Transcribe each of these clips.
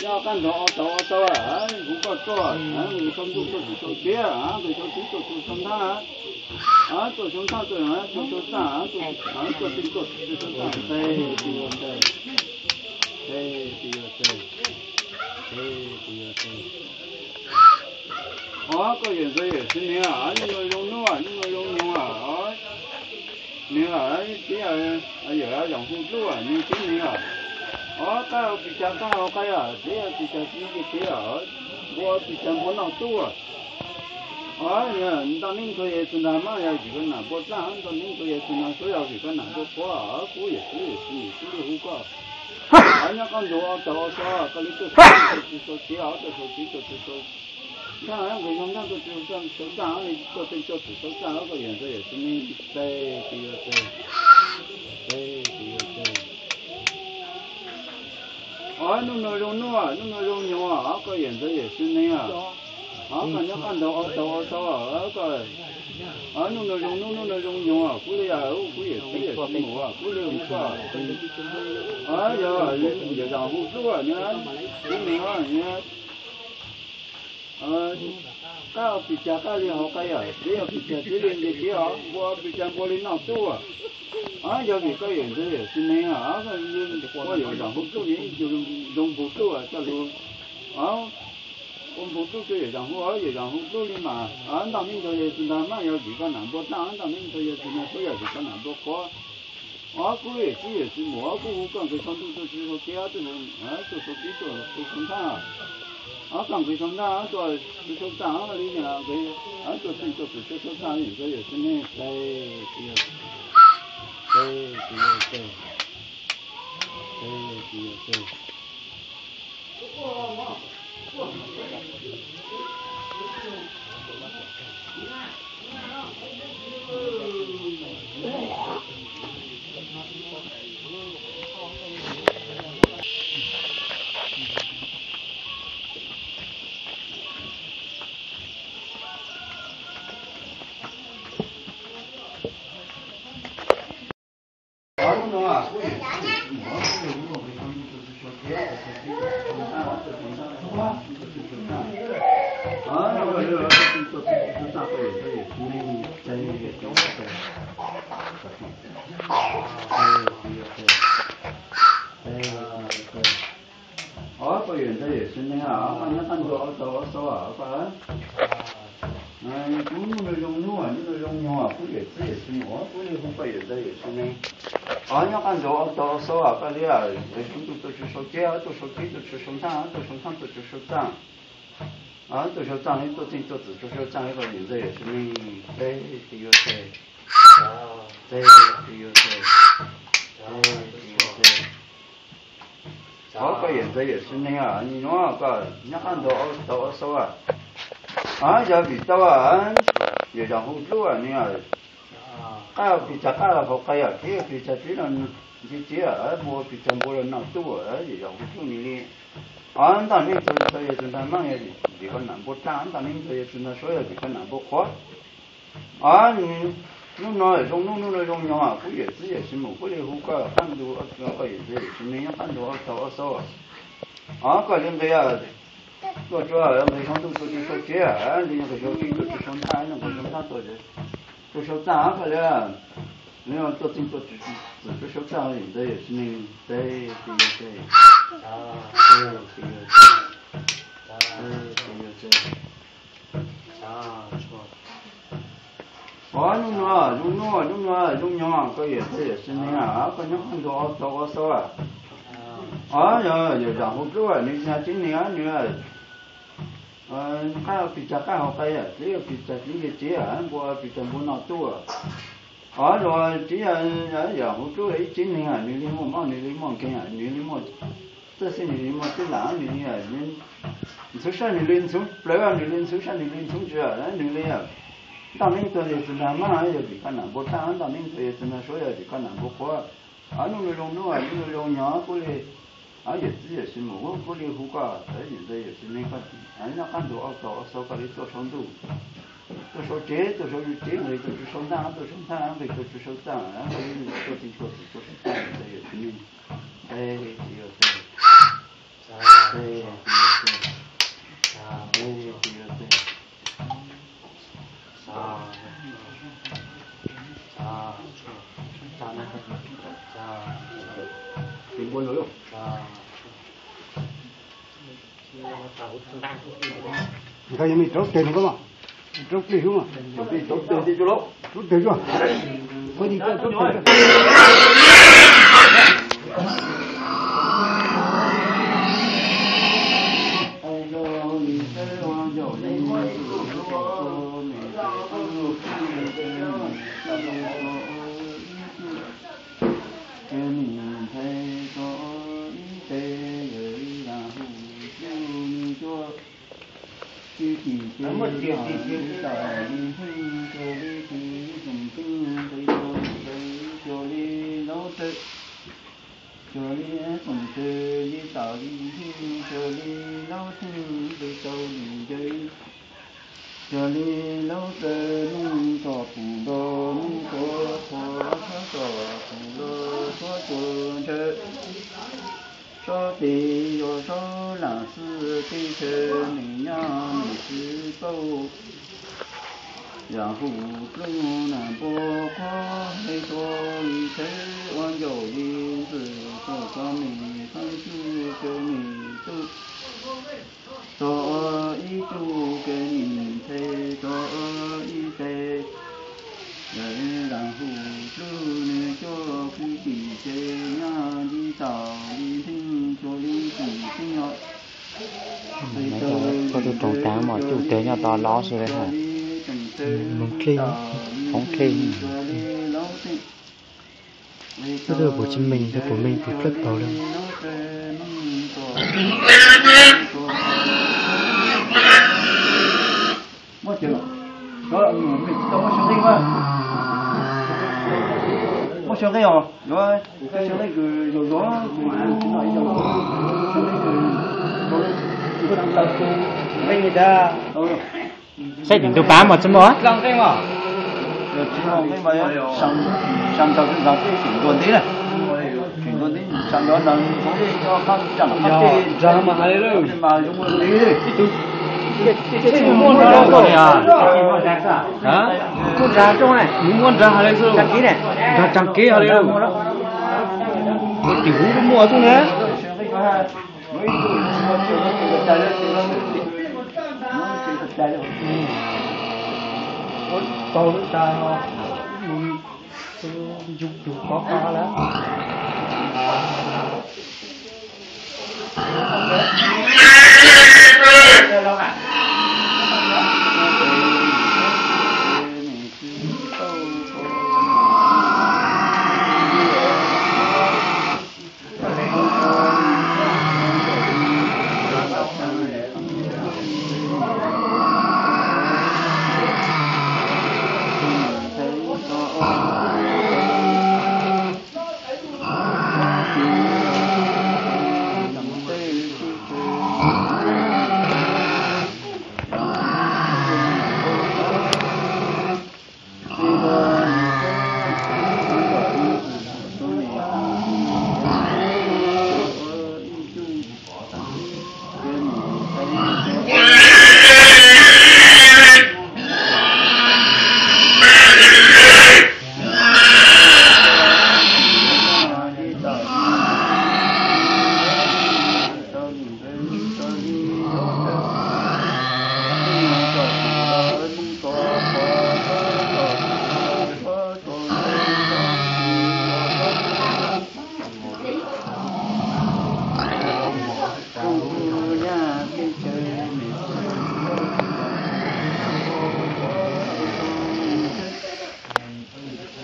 Nyob qab nrog ob tau ob tau, kuv koj tuaj, nqis saum ntuj tuaj tsis sau tsev, nqis saum tsev tuaj tsis sau nthaj, tuaj sau nthaj tuaj tsis sau txaj, tuaj txij tuaj tsis sau txaj, tes tis yuav tes, tes tis yuav tes, tes tis yuav tes. Os, koj yawm ntxawg yawm txiv neeg, hnub no zoo hnub, hnub no zoo nyoog, nws tib yawm zaum hu dluj, nws tib neeg. Os, qab ua pis cas qab hauv qab yam, tib yawm pis cas tib yawm tib, npua pis cas npua noj tub. Os, ntaj neeb ntxhua yawg txiv ntag mas yog vim koj nam npua txaj, ntaj neeb ntxhua yawg txiv ntag suav yog vim koj nam npua qhuav, kuv yawm txiv yawm txiv neeg kuv li hu koj. Os, nyob qab ntuj ob tog ob xov, koj li tuaj sau tsev, tuaj sau tsev, tuaj sau tsev tuaj tsis sau nthaj, nqis saum nthaj tuaj tsis sau txaj, tuaj txij tuaj tsis sau txaj, koj yawm ntxawg yawm txiv neeg, tes tis yuav tes, tes tis yuav tes. Os, hnub no zoo hnub, hnub no zoo nyoog, os, koj yawm ntxawg yawm txiv neeg, os, koj nyob qab ntuj ob tog ob xov, os, hnub no zoo hnub, hnub no zoo nyoog, kuv li yog kuv yawm txiv yawm txiv mus, kuv li hu koj. Os, yog yawm zaum hu dluj, nws tib neeg, qab ua pis cas qab li hauv qab yam, tib ua pis cas tib li nce tsev, os, npua ua pis cas npua li noj tub. Os, yog vim koj yawm ntxawg yawm txiv neeg, os, ua yawm zaum hu dluj li ib tug zoo npug dluj coj lus, os, ua npug dluj rau yawm zaum hu, os, yawm zaum hu dluj li mas, os, ntaj neeb ntxhua yawg txiv ntag mas yog vim koj nam npua txaj, ntaj neeb ntxhua yawg txiv ntag suav yog vim koj nam npua qhuav. Os, kuv yawm txiv yawm txiv mus, os, kuv hu koj nqis saum ntuj tuaj tsis sau tsev, tuaj sau tsev tuaj tsis sau nthaj. Os, koj nqis saum nthaj tuaj tsis sau txaj, li nqis tuaj txij tuaj tsis sau txaj, yawm ntxawg yawm txiv neeg, tes tis yuav tes, tes tis yuav tes. Os, koj yawm ntxawg yawm txiv neeg, os, koj nyob qab ntuj ob tog ob xov, os, koj. Kuv hnub no zoo hnub, hnub no zoo nyoog, kuv yawm txiv yawm txiv mus, kuv li hu koj yawm ntxawg yawm txiv neeg. Os, nyob qab ntuj ob tog ob xov, koj li, nqis saum ntuj tuaj tsis sau tsev, tuaj sau tsev tuaj tsis sau nthaj, tuaj sau nthaj tuaj tsis sau txaj. Tuaj sau txaj li tuaj txij tuaj txim tuaj sau txaj li koj yawm ntxawg yawm txiv neeg, tes tis yuav tes, tes tis yuav tes, tes tis yuav tes. Os, koj yawm ntxawg yawm txiv neeg, nim no koj nyob qab ntuj ob tog ob xov, os, yog vim tau yawm zaum hu dluj nws, qab ua pis cas qab hauv qab yam, tib ua pis cas tib li nce tsev, npua ua pis cas npua li noj tub, yawm zaum hu dluj nws li. Os, ntaj neeb ntxhua yawg txiv ntag mas yog vim koj nam npua txaj, ntaj neeb ntxhua yawg txiv ntag suav yog vim koj nam npua qhuav. Os, hnub no zoo hnub, hnub no zoo nyoog, kuv yawm txiv yawm txiv mus, kuv li hu koj qab ntuj, koj yawm ntxawg yawm txiv neeg nyob qab ntuj ob tog ob xov. Os, koj li nqis tuaj tsuav nqis saum ntuj tuaj tsis sau tsev, li nqis saum tsev tuaj tsis sau nthaj, nqis saum nthaj tuaj tsis sau txaj, koj li, li tuaj txij tuaj tsis sau txaj, yawm ntxawg yawm txiv neeg, tes tis yuav tes, tes tis yuav tes, tes tis yuav tes. Os, hnub no zoo hnub, hnub no zoo nyoog, koj yawm ntxawg yawm txiv neeg, koj nyob qab ntuj ob tog ob xov. Os, yog yawm zaum hu dluj nws tsis tib neeg, nws qab ua pis cas qab hauv qab yam, tib ua pis cas tib nce tsev, npua ua pis cas npua noj tub. Os, luag tsis yog yawm zaum hu dluj ib tib neeg, nws li muaj mob nws li muaj nkeeg, nws li muaj txawj xij, nws li muaj txij lam, nws li ntxhub sab nws li ntxhub plawv, nws li ntxhub sab nws li ntxhub ntsis, nws li ntaj neeb ntxhua yawg txiv ntag mas yog vim koj nam npua txaj, ntaj neeb ntxhua yawg txiv ntag suav yog vim koj nam npua qhuav. Os, hnub no zoo hnub, hnub no zoo nyoog, kuv li Yawm txiv yawm txiv mus, kuv li hu koj, yawm ntxawg yawm txiv neej koj, nyob qab ntuj ob tog ob xob koj li tuaj saum ntuj, tuaj saum tsev, tuaj saum tsev nqis tuaj tsis saum ntaj, tuaj saum ntaj nqis tuaj tsis saum txaj, koj li tuaj tsis tuaj tsis tuaj saum txaj, yawm ntxawg yawm txiv neej, nqis tsis yuav txaj, nqis tsis yuav txaj, nqis tsis yuav txaj. Nka yog me rauv teg no koj mas, rauv plig xwb mas, rauv teg xwb, rauv teg xwb. Koj yeej coj rauv teg. Ces nim nthe tso ib teg yawm las hu cuj nws cuaj, kwv tij ces li tau li hnub cuaj li khwv xoom xeeb nqis tau li ntawd cuaj li laub rawg, cuaj li xoom rawg li tau li hnub cuaj li laub xeeb nqis tau li ntawd. Cuaj li laub rawg, neej tso pum nrog neej tso tshuav, tshuav tso pum nrog tshuav tso ntshaw. Sob tes yog sob lam xwb, teb chaws neeg nyob neeg xwb pauj. Yam hu plub nam npua qhuav hais tso li thawb ua ncaus li ntxwg tso tso me qeeb cuj cuj me cuj. Tso ib cuj kev nim nthe tso ib teg. Yawm las hu plub nws cuaj kwv tij ces nyab li tau li hnub cuaj li xoom xeeb os. Koj tus roos taag mas cuj teg nyob tod los xwb le ha. Moog dlej, hoob dlej. Koj tus puas tsis meej, koj puas meej tus plawg paug le. Muab xyaw nqe os, yuav xyaw nqe kws zog zog, nqe kws, saib tim ntug pab mas tsis muaj. Tsis muaj nqe mas sam nrog tseem ntuag ntxiv na, tseem ntuag ntxiv sam nrog ntawd, qhov ntej cov qab tseem qab tej mas zoo li ib tug, muaj nrag, muaj nrag hais li, nrag tsaag kev hais li, tim huv muaj xwb na. Ua tau lub tas, ncu tus kov qab lawm.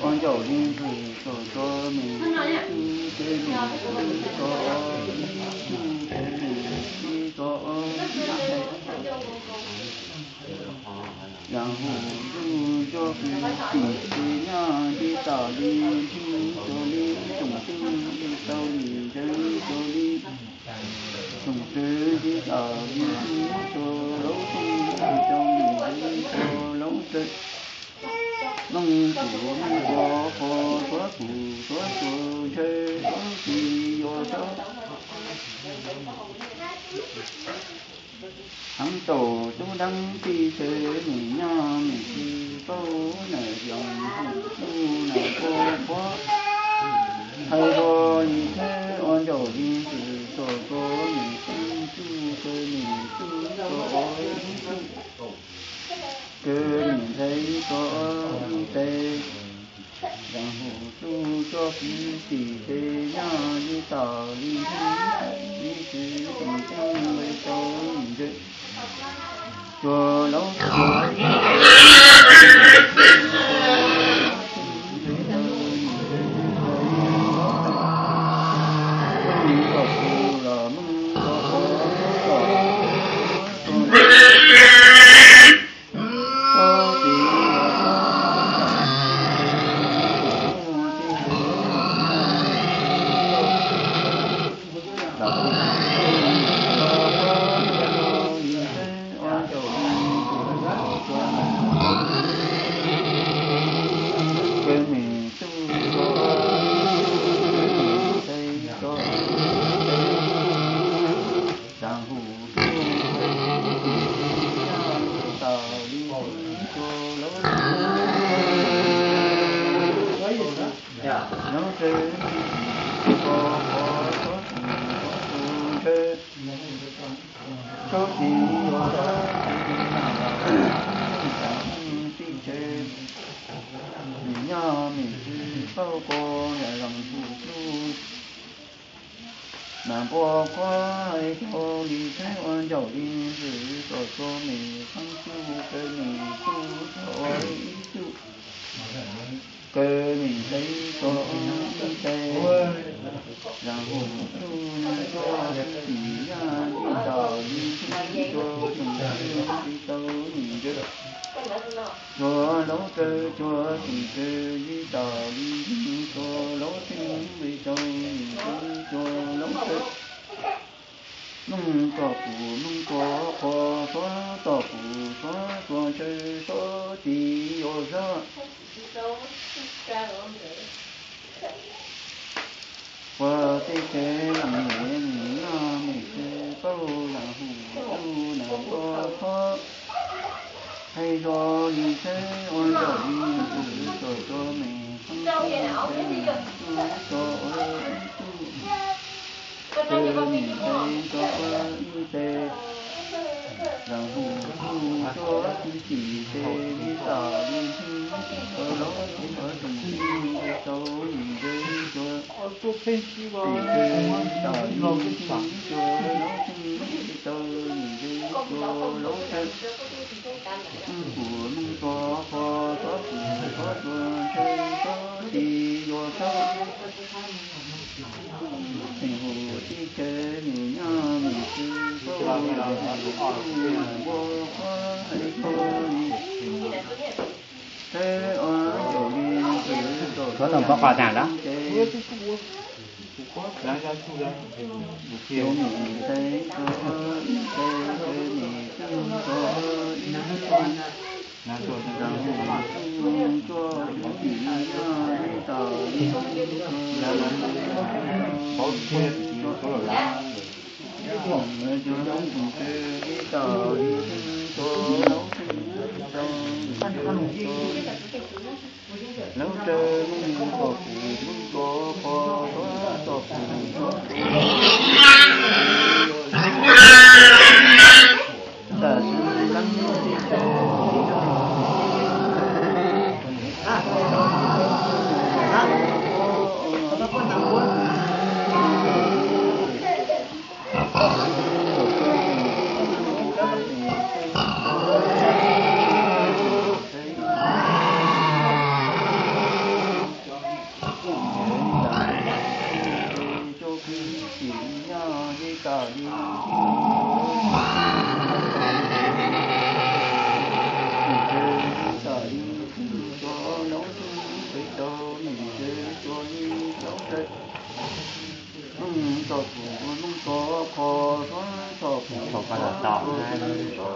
Ua ncaus li ntxwg tso tso me, tso ib teg me, tso ib teg me, tso ib teg. Yam hu ntuj nco kwv tij ces nyab li tau li hnub cuaj li xoom xeeb nqis tau li ntawd cuaj li. Tsoom tswv zib tawm li txhua laub txhua tus, txhua laub txhua, Looj kuv Looj kua qhua, suav kuv suav txhua ntshe suav tsis yuav sab. Heev tau tub deev txij tsheb, nws nyob nws tsis paub, nws yog hu tub nws kua qhua. Hais txog li tsheb ua ncaus li ntws, txog txog nws xeeb tsuj, kawg nws tsuj txog ua ib tsuj, kawg nws nthe txog ib tes. Zaum hu tsuj tsuag kwv tij ces nyob li tau li ntawd, ib txwm tseem ceeb li tau li ntawd. Tsuag laub tsuag Tsob txiv yuav sab, tib tsheb, nws nyob nws tsis paub, kua yam zoo hu tsuj. Nas npua qhua hais txog li tsheb ua ncaus li ntws, txog txog nws xeeb tsuj, kawg nws tsuj txog ua ib tsuj, kawg nws nthe txog ib tes. Zaum hu tsuj nws tsuag kwv tij, yog li tau li ntawd, tsuag tsoom kwv tij tau li ntawd. Tsuag laub tsawg tsuag tsoom tswv zib tau li ntawd, tsuag laub tswg li tau li ntawd, tsuag laub tsawg. Mloog txog kuv mloog txog qhua, suav txog kuv suav txog ntshe suav tsis yuav sab. Ua teb chaws leej niam nws nyob nws tsis paub, zaum hu tsuj nas npua qhua hais txog li tsheb ua ncaus li ntws, txog txog nws xeeb tsuj, kawg nws tsuj txog ua ib tsuj, kawg nws nthe txog ua ib tes. Zaum hu tsuj tsuag kwv tij ces li tau li ntawd, tsuag laub tsuag tsoom kwv tij tau li ntawd, tsuag tsoom kwv tij tau li ntawd, tsuag laub tsoom kwv tij tau li ntawd, tsuag laub tsawg. Mloog kuv mloog txog qhua, suav kuv suav txog ntshe suav tsis yuav sab. Tseem hu tib chaws nws nyob nws tsis paub, nws npua qhua hais txog li tsheb ua ncaus li ntws, txog tsoom kwv tij ces nws nthe txog ib tes, kawg nws tsuj txog ib tsuj. Zaum hu tsuj tsuag kwv tij, yog li tau li ntawd, tsuag laub tsoom tswv zib tau li ntawd, tsuag laub tsoom kwv tij tau li ntawd, tsuag laub tsawg mloog txog kuv mloog txog qhua, suav txog kuv suav txog ntshe suav tsis yuav sab. Tam sim leej tib tsheb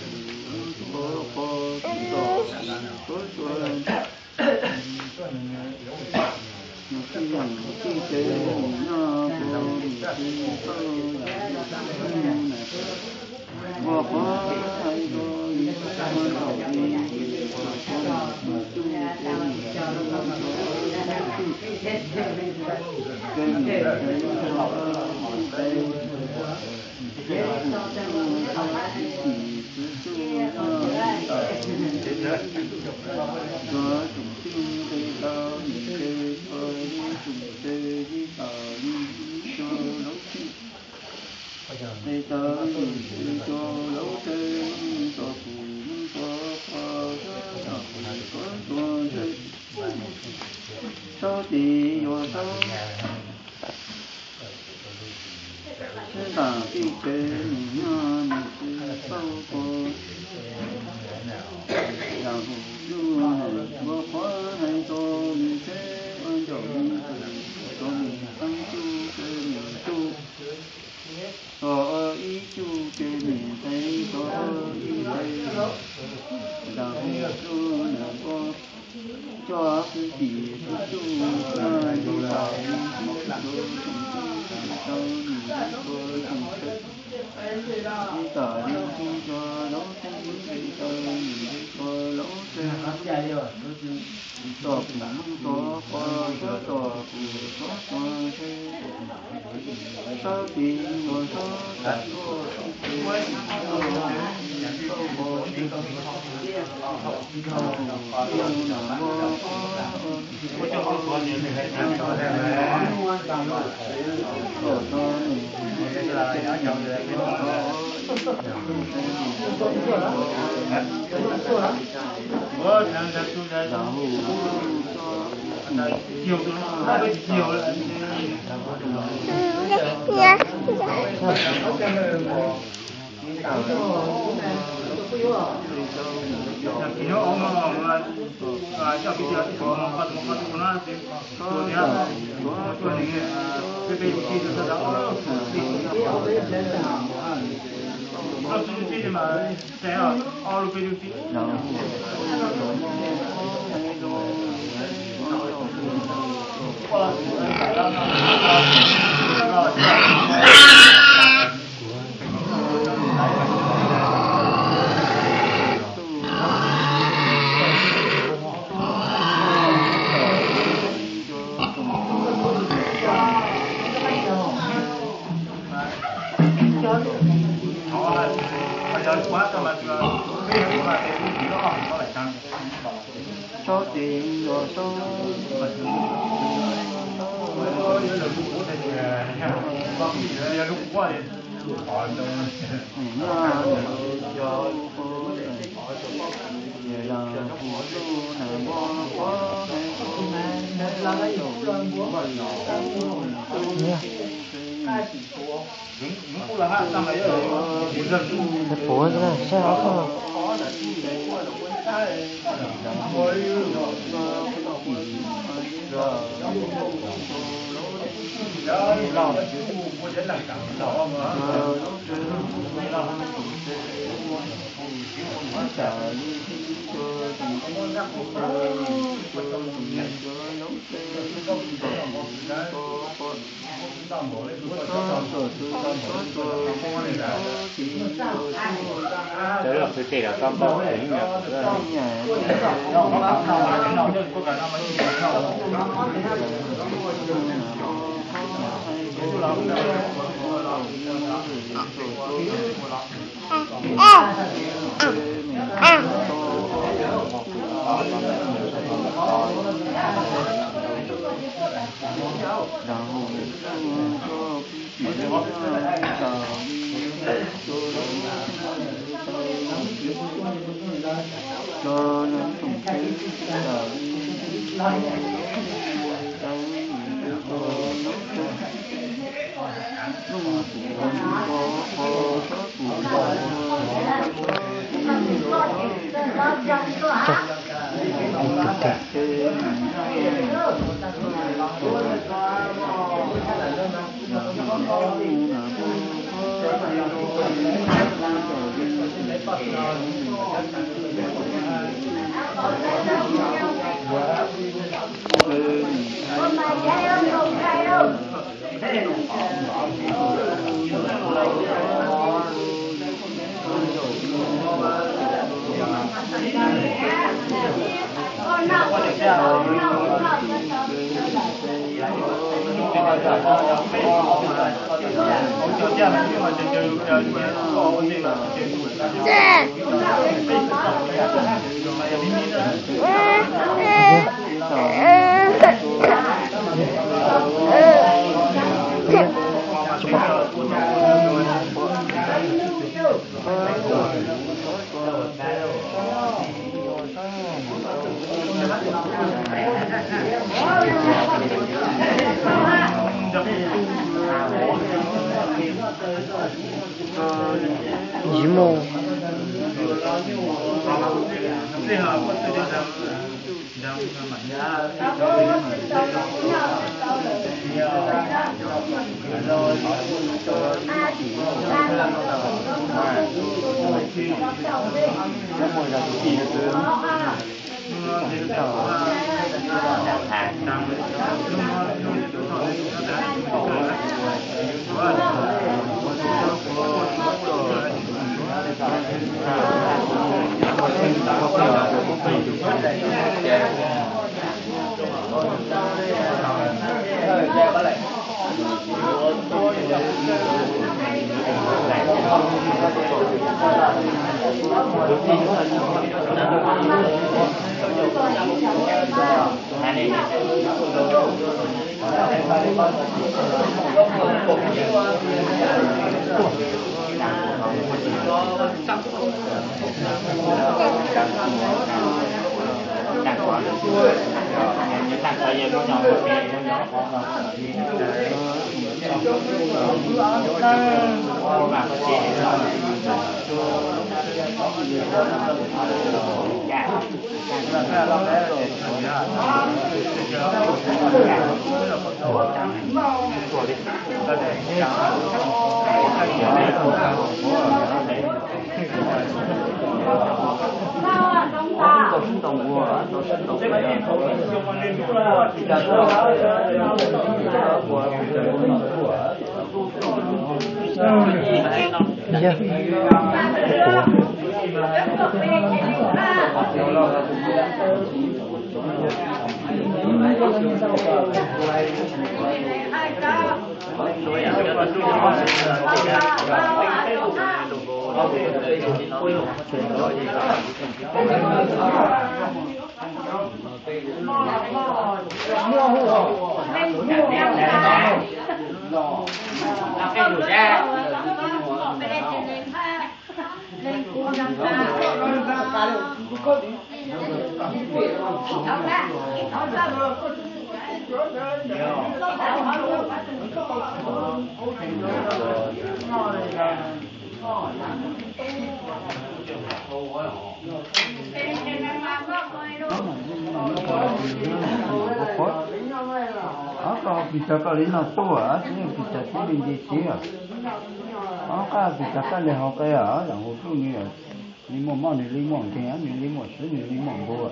tus lub ntuj qhov qhov tus tom tus kov tua. Nws tij yam tij tsev nws nyob puag nws tsis txawj yam tus tub na. Ua qhov hais rau nws ua zaum li tus tub na, tus tub ces nws tub tub tub ces nws tsev tau tub tub tsev. Tus tub tub tub tub tsis txwv tub nyob li tawm li, tsuav tsoom txij nqis tau nws ces tsuav tsoom txij tau li tsuav laub txij. Nqis tau nws ces tsuav laub txij, txoj pum mus txog qhov sab tau pum txog txoj ntse. Saub ces yog saub sib ntaus tij tsev nws nyob nws tsis txawj ua. Yam hum lub nws ua qhov hais rau nws seb ua ncaum li tus tub nws teeb tub ces nws tub, txog ib cuj ces nws teeb txog ib teg. Yam hum lub nws ua coj kwv tij tus tub nyob li tau li tub tub tau nws txog tsoom txij, li tau li tub txog laub txij, li tau nws txog laub txij. Txoj pum mus txog qhov sab tau pum txog txoj ntse. Saub ces yog saub tam tuaj tij tsev nws nyob nws tsis txawj ua. Yam hum lub nws ua qhov hais rau nws seb ua ncaum li tus tub nws teeb tub ces nws tub tub ces nws tub tub tau. Yam hum lub nws ua qhov hais rau nws seb ua ncaum li tus tub nws txog tsoom txij, li tau li tub txog tsoom txij. Saub ces yog saub nws nyob nws tsis txawj ua. Yam hum lub nws ua qhov hais rau nws seb ua ncaum li tus tub nws teeb tub ces nws tub tub tau. Puav saib ob tog. Yam hum lub nws ua qhov hais rau nws seb ua ncaum li tus tub nws teeb tub ces nws tub tub tau. Cov loj pw tej los koj npauj tus nyuam. Yim mus. Tis tag koj li noj tuaj, tib tis tag tib li nce tsev. Ob qab tis tag koj li haus qe, yam hu tuj nws li muaj mob nws li muaj nkeeg, nws li muaj swv nws li muaj npua.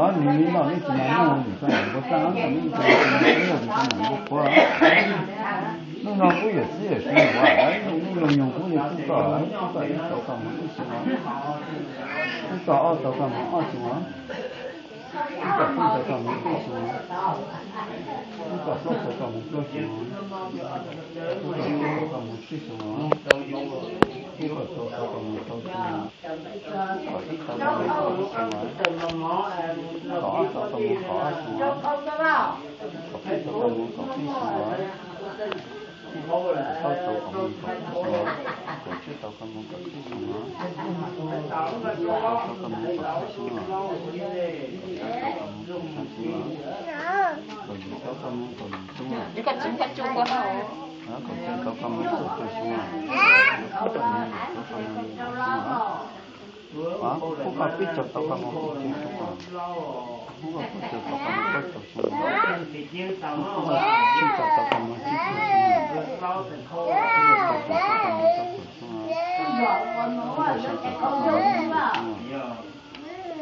Ob nws li noj neb tsis noj noj nws tau npua txaj, noj neb tsis noj npua qhuav. Hnub no kuj yawm txiv yawm txiv npua, hnub no nyoog kuj li kuj kom, kuj kom ib tau koj mus ib xyoo, kuj kom ob tau koj mus ob xyoo. Kuj kom peb tau koj mus peb xyoo, kuj kom plaub tau koj mus plaub xyoo, kuj kom tsib tau koj mus tsib xyoo, kuj kom rau tau koj mus rau xyoo, kom ib tau koj mus kom ib xyoo, kom ob tau koj mus kom ob xyoo, kom peb tau koj mus kom peb xyoo, kom plaub tau koj mus kom plaub xyoo, kom tsib tau koj mus kom tsib xyoo, kom rau tau koj mus kom rau xyoo, kom xya tau koj mus kom xya xyoo, kom yim tau koj mus kom yim xyoo, kom xya tau koj mus kom xya xyoo, kom yim tau koj mus kom yim xyoo. Kuj kom peb caug tau koj mus peb caug xyoo, kuj kom peb caug tau koj mus peb caug xyoo, kuj kom tsib caug tau koj mus tsib caug xyoo, kuj kom rau caum tau koj mus rau caum xyoo, kuj kom xya caum tau koj mus xya caum xyoo,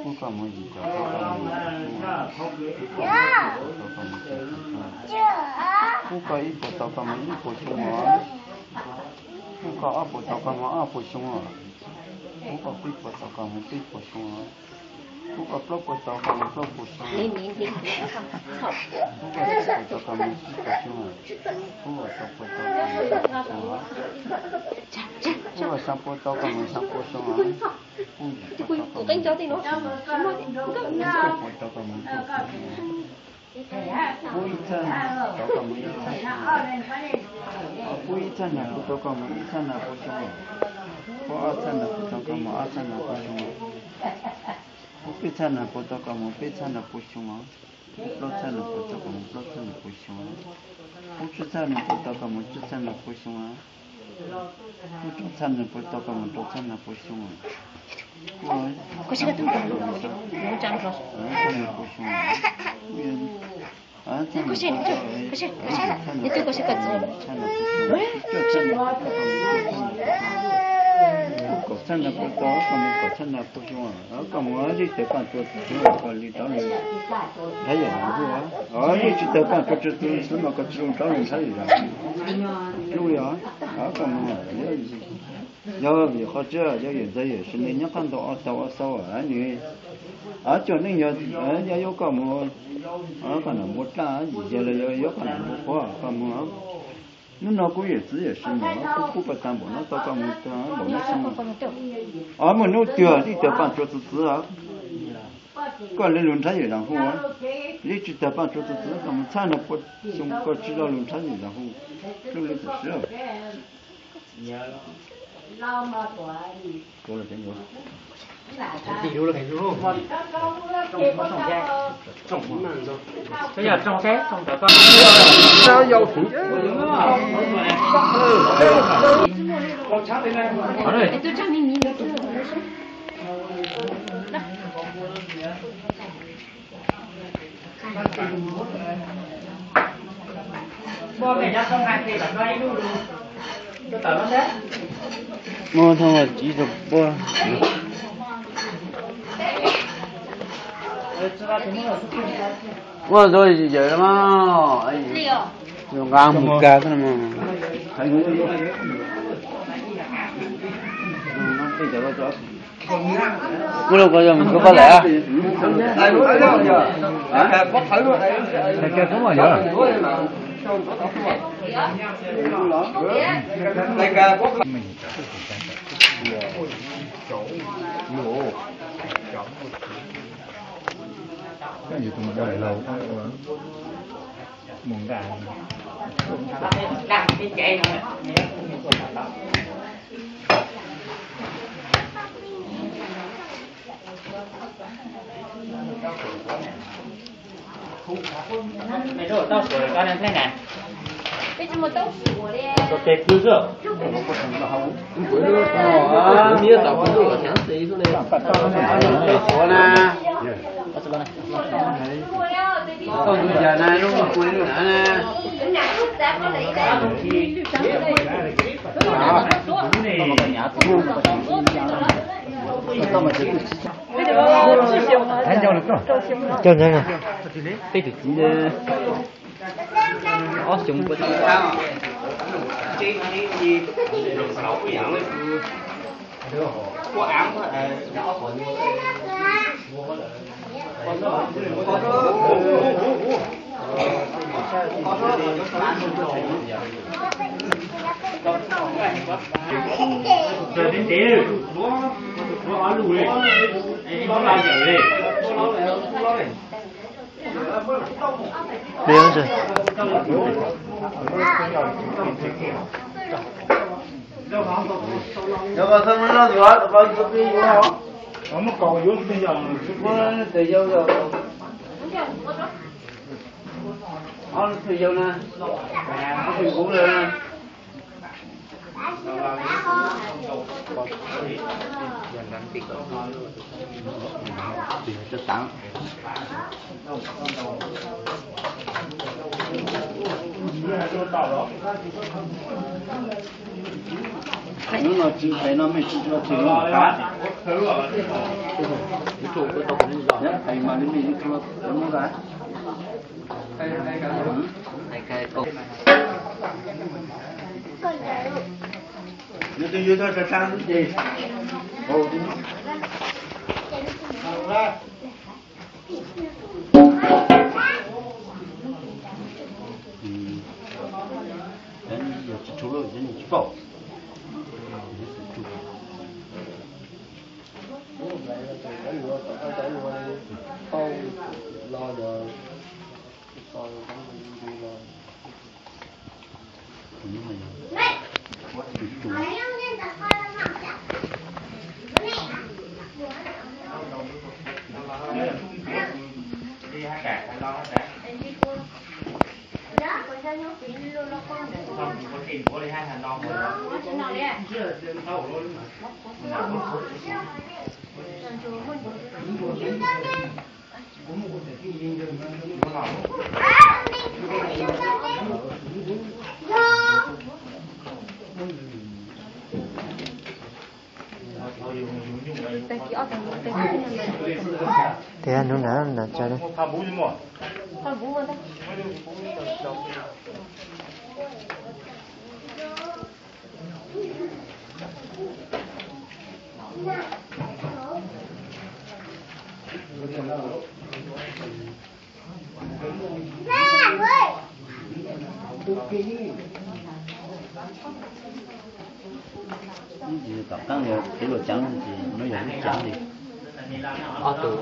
kuj kom yim caum tau koj mus yim caum xyoo, kuj kom peb caug tau koj mus peb caug xyoo, kuj kom ib puas tau koj mus ib puas xyoo, kuj kom ob puas tau koj mus ob puas xyoo, kuj kom peb puas tau koj mus peb puas xyoo, kuj kom plaub puas tau koj mus plaub puas xyoo, kuj kom tsib puas tau koj mus tsib puas xyoo, kuj kom rau puas tau koj mus rau puas xyoo, kuj kom xya puas tau koj mus xya puas xyoo, kuj yim puas tau koj mus yim puas xyoo, kuj kom cuaj puas tau koj mus cuaj puas xyoo, kuj ib txhab tau koj mus ib txhab xyoo, kuj ib txhab nas puas tau koj mus ib txhab nas puas xyoo, kuj ob txhab nas puas tau koj mus ob txhab nas puas xyoo, kuj peb txhab nas puas tau koj mus peb txhab nas puas xyoo, kuj plaub txhab nas puas tau koj mus plaub txhab nas puas xyoo, kuj tsib txhab nas puas tau koj mus tsib txhab nas puas xyoo, kuj rau txhab nas puas tau koj mus rau txhab nas puas xyoo, kuj txhab nas puas xyoo, kuj txhab nas puas tau koj mus txhab nas puas xyoo, kuj kaum txhab nas puas tau koj mus kaum txhab nas puas xyoo, kuj kaum txhab nas puas tau koj mus kaum txhab nas puas xyoo, koj mus lij tawg paj tsua txug txwv koj li rov lug nrhab yawm Zam Huj, lij tsis tawg paj tsua txug txwv mas koj tsis lug rov lug nrhab yawm Zam Huj, lub li os, koj mus yog vim qhov tseeb yog yawm ntxawg yawm Sis Neej nyob qab ntau ob tau ob xaub nws cov neej yog yuav koj mus, koj nam npua dlaj yim yawg los yog yuav koj nam npua qhuav koj mus. Hnub no kuj yawm txiv yawm Sis Neej kuj kuj pab tag npaum no tau koj mus npaum no xyoo, muaj hnub twg lij tawg paj tsua txug txwv, koj li lug nrhab yawm Zam Huj, lij tsis tawg paj tsua txug txwv koj mus txhab nas puas xyoo koj tsis lug nrhab yawm Zam Huj, lub li tam sim. Muab thaj tsiv rau puab. Muab rau yawm mas zoo nqa mus kag xwb no. Muab rau koj yog mus koj lawm. Coj ntawd na. Tej tus txiv ob xyoo. Hnub no tsis hais no mej tsis tau tsis lub qab. Hais mas li mej tsis tau lub qab. Nws twb yog tag tag ces Tias hnub na na tsa li. Tom qab yog kev luam ceev ces no yog lub ceev li. Ob tug.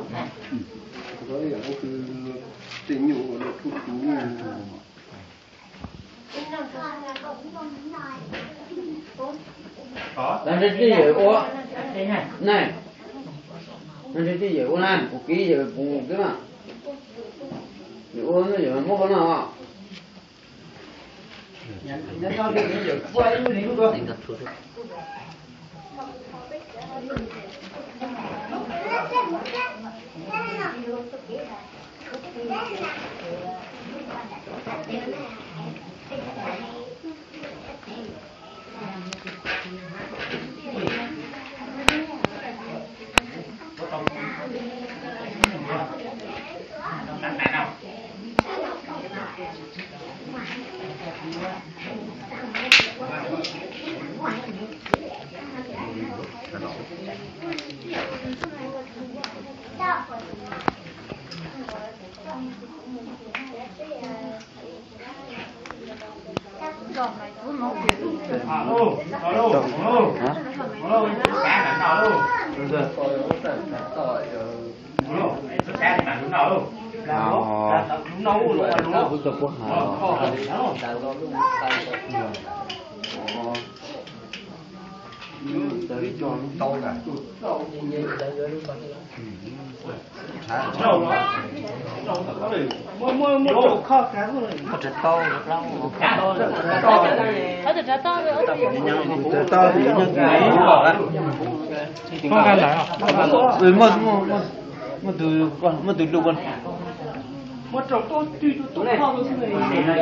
Nreg tij yawm ua na, nreg tij yawm ua na, kuv kib yawm kuv kib mas, yawm ua yawm muab qhov no. Muaj tus, muaj tus lus. Muab rau tub twg rau tub khoj rau xwb ne. Muab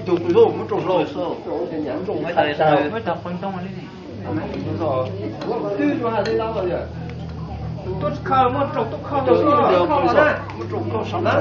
rau hlo, muab rau hlo. Muab rau qhov ntoo li ne. Twb rau hais li no. Tub khoj, muab rau tub khoj rau xwb. Muab rau khoj sab.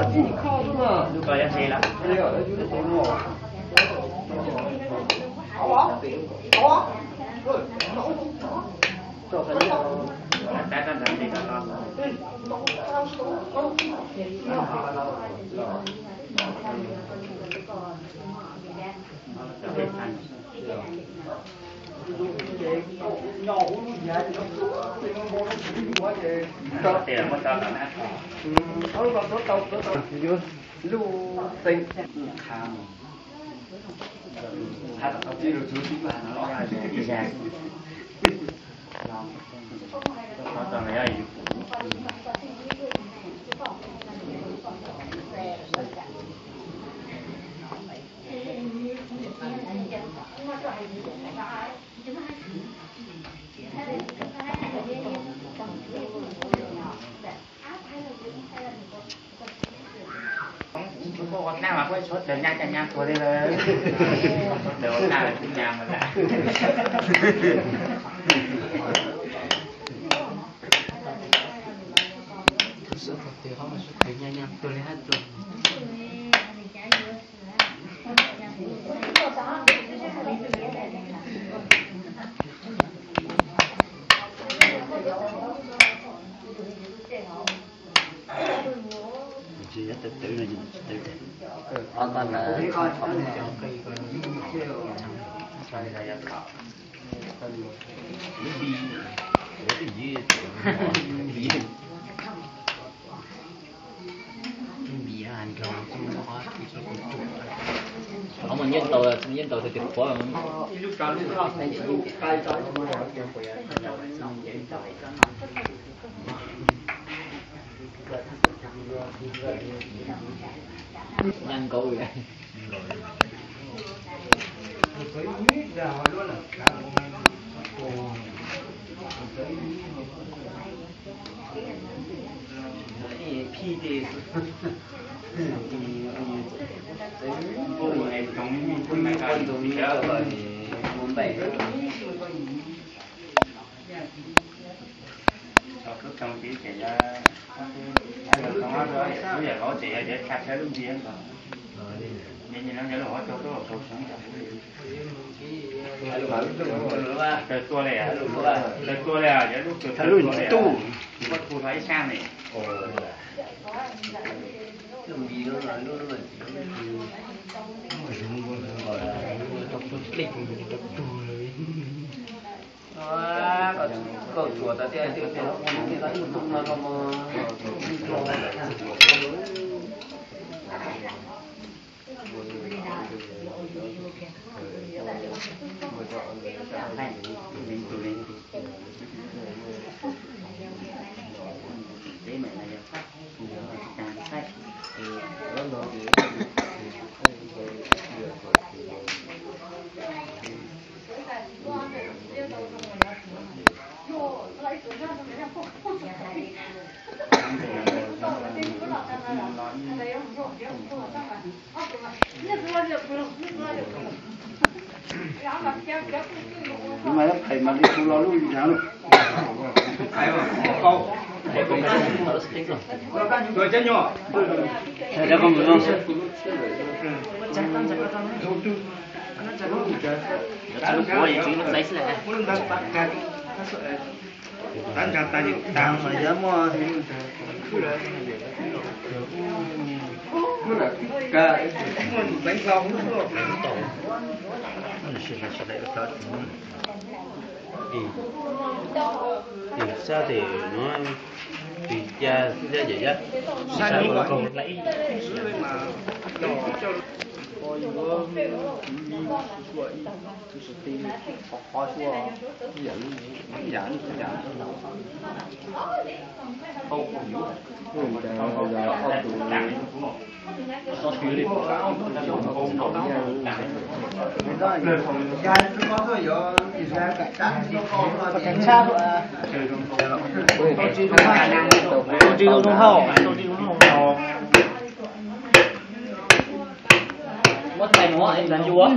Lub xeev qha mus, qha tom tau tib lub tub tib pab no los ib zag. Ua naj mas kuj tshuav daws nyab caj nyab tuag li lawm. Tshuav daws ua naj lawm twb nyab mas lawm. Tus sawv daws tias ho tshuav daws nyab nyab tuag li hab tuag. Tsis yog tawv tawv no, tsis tawv. Qhov muaj nyiaj ntau, nyiaj ntau tias tias qhuav. Nyaj nkaus li. Tub too tib ces yog, yog vauv ces yog tshaj tshaj lub ntiag nkaus. Nyias nyias no yog lub vauv tau tuaj kaus seev. Taws tua li, taws tua li, yog lub taws tua li, muab tu hlo ib sab ne. Koj tsuas tas tias tias tias ua no tias ib tug no no mas. Mas phais mas li tus lo lub yaav lawm. Sab tes no, tis ca, yam yam, sab kaug lais. Tau tsis zoo hauj, tau tsis zoo hauj. Muab tais nuav es tas yus.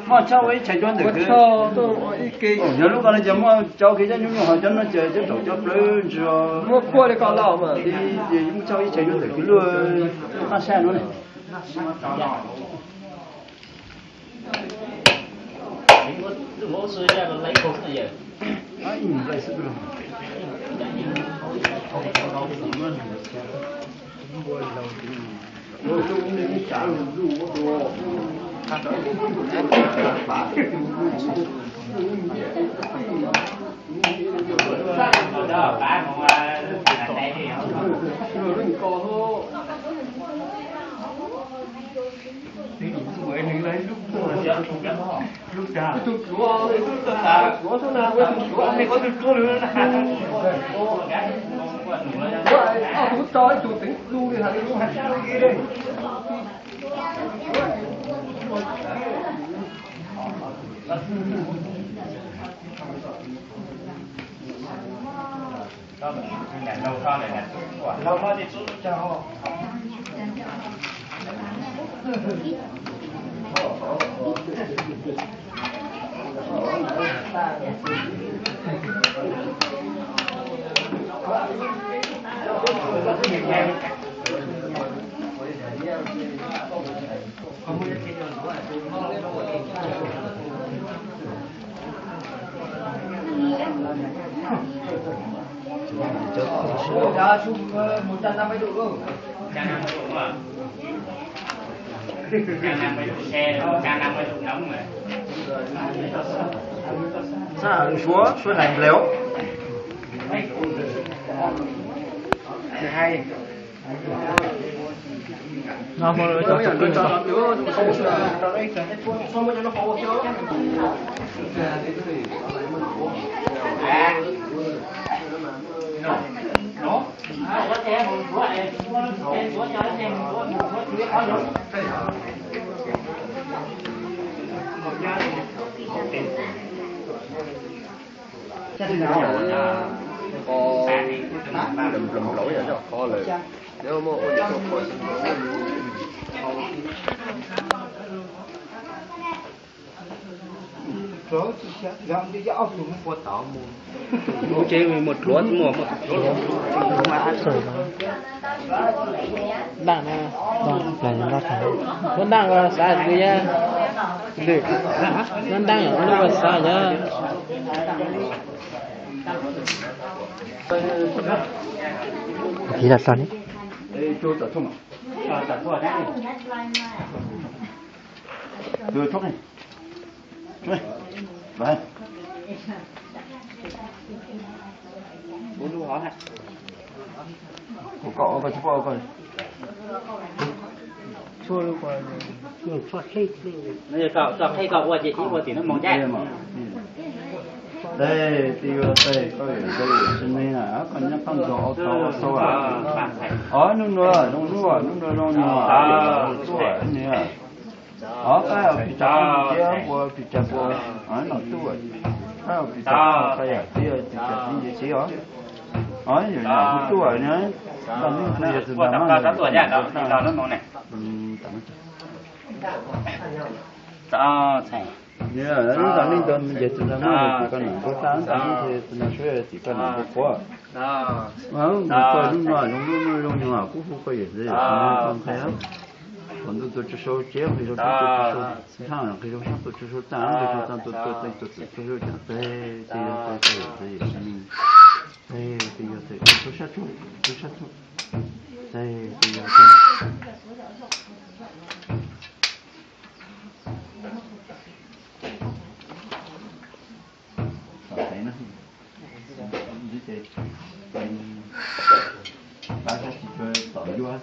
Muab tso ib tshais cuab ntawm. Yog lub ko no ces muaj cov kev coj nyuj nyuj ho cov no ces cov raum cov plawv ntsis. Muab khuaj li ko los mas. Ces muab tso ib tshais cuab ntawm kwv luaj qab sab no ne. Suav, suav nais npleus. Ces muaj dluav, muaj dluav. Muab ntaaj los xav kwv yab, muab ntaaj los xav yab. Tiv los txog li. Tso qhej koj ua ces ib ua tim no mus ntag. Tej twb yog tej koj yawm ntxwg yawm txiv neeg na, koj nyob pab ntxog ob tog ob xaub. Ob nub nua zoo nub, nub nua zoo nua, tuaj nws. Ob koj pis tsav pub cia ua pis tsav pua, nom tuaj. Koj pis tsav pub txhua yam txiv, pis tsav txiv nce txiv os. Os yog yam kuv tuaj na, ntaj neeb tus yog tus nrag mas nws tuaj nrag. Ntaj neeb tus yog tus nrag mas nws tus koj nws nkaug tag, ntaj neeb tus yog tus nrag suav yog tim koj nws nkaug puav. Nws koj lub no zoo lub no zoo nyuag kuv hu koj yawm ntxwg yawm txiv neeg koj nqe. Qhov ntuj tuaj tsis sau tsev, nqi rau sab tuaj tsis sau ntshaj, nqi rau sab tuaj tsis sau tag, nqi rau tag tuaj tuaj tag tuaj tsis sau tag, tej yog tej koj yawm ntxwg yawm txiv neeg. Tej tej yog tej tsuag sab tsuag, tsuag sab tsuag. Tej tej yog tej. Tom tev na, tom yuav.